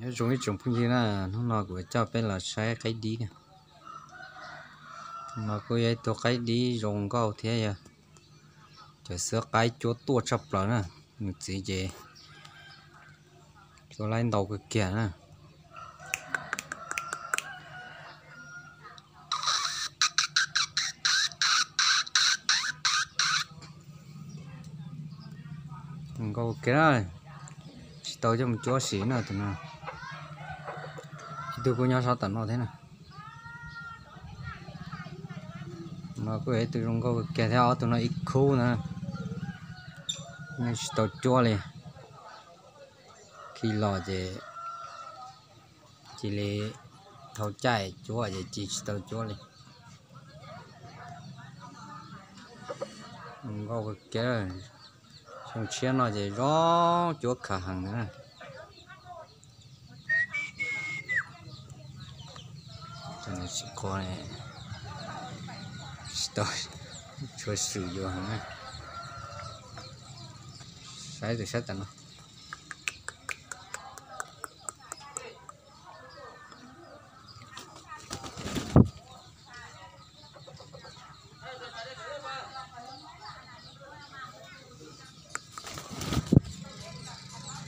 Nyob zoo ib tsoom phooj ywg na, hnub no kuv coj peb los saib qaib dib na. No kuj yog ib tug qaib dib zoo nkauj thiab yog cov xwb qaib cuab tuaj tshaj plaws na. Nws txiv ces cuab laib ntau kawg kiag na. Nkauj kiag, tsis tau coj mus cuab sim na tus no. Ib tug kuj nyob sab tom no thiab na. No kuj yog ib tug zoo nkauj kiag thiab, ob tug no ib khub na. Yeej tsis tau cuab li. Khi los ces cia li dhau caij cuab ces cia tsis tau cuab li. Nkauj kiag, xyoo tshiab no ces zoo cuab khav heev na. Tsis qua, tsis tau, tshuav swm yuav heev na. Saib tus sab tom no.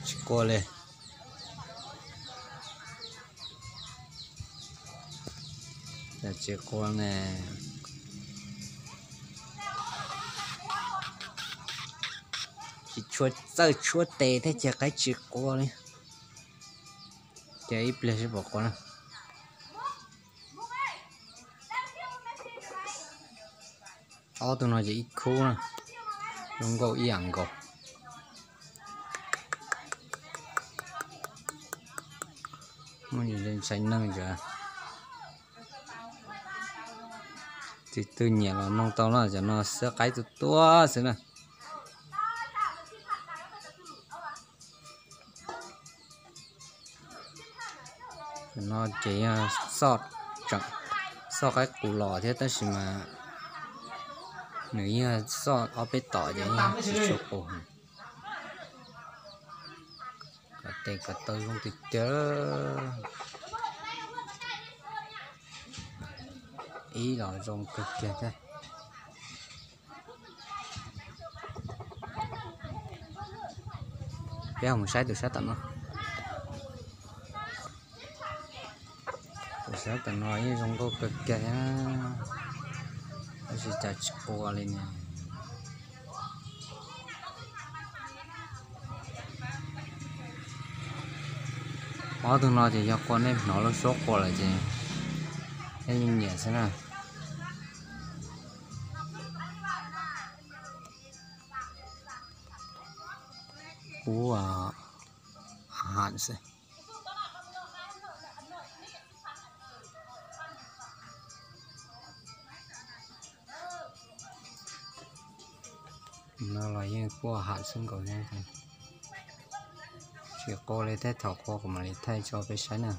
Tsis qua li. Tsis qua ne. Tsis tshua txawj tshuab tes thiab ces qaib tsis qua li. Ces ib pliag seb puas qua na. Ob tug no ces ib khub na, zoo nkauj ib yam nkaus. Muaj ntshai neeg ntag. Tus twg nyiam los noog tau na, cov no xwb qaib tuaj tuaj xwb na. No ces yog xoj, xoj qaib qus los thiab tab sis mas nws yog xoj ob peb tom ces tsis tshua qus. Kom tes kom taw zoo tiag tiag. Ib los zoo kawg kiag thiab. Peb mus saib tus sab tom no. Tus sab tom no yeej zoo nkauj kawg kiag thiab, tab sis cas tsis qua li ne. Ob tug no ces yog qua nej hnov lub suab qua lawm ces nej yeej nyiam xwb na. Kuv ham xwb. No los yeej kuj ham xwb nkaus thiab. Tsis qua li thiab, thaum qua kuv mam li thaij tso peb saib na.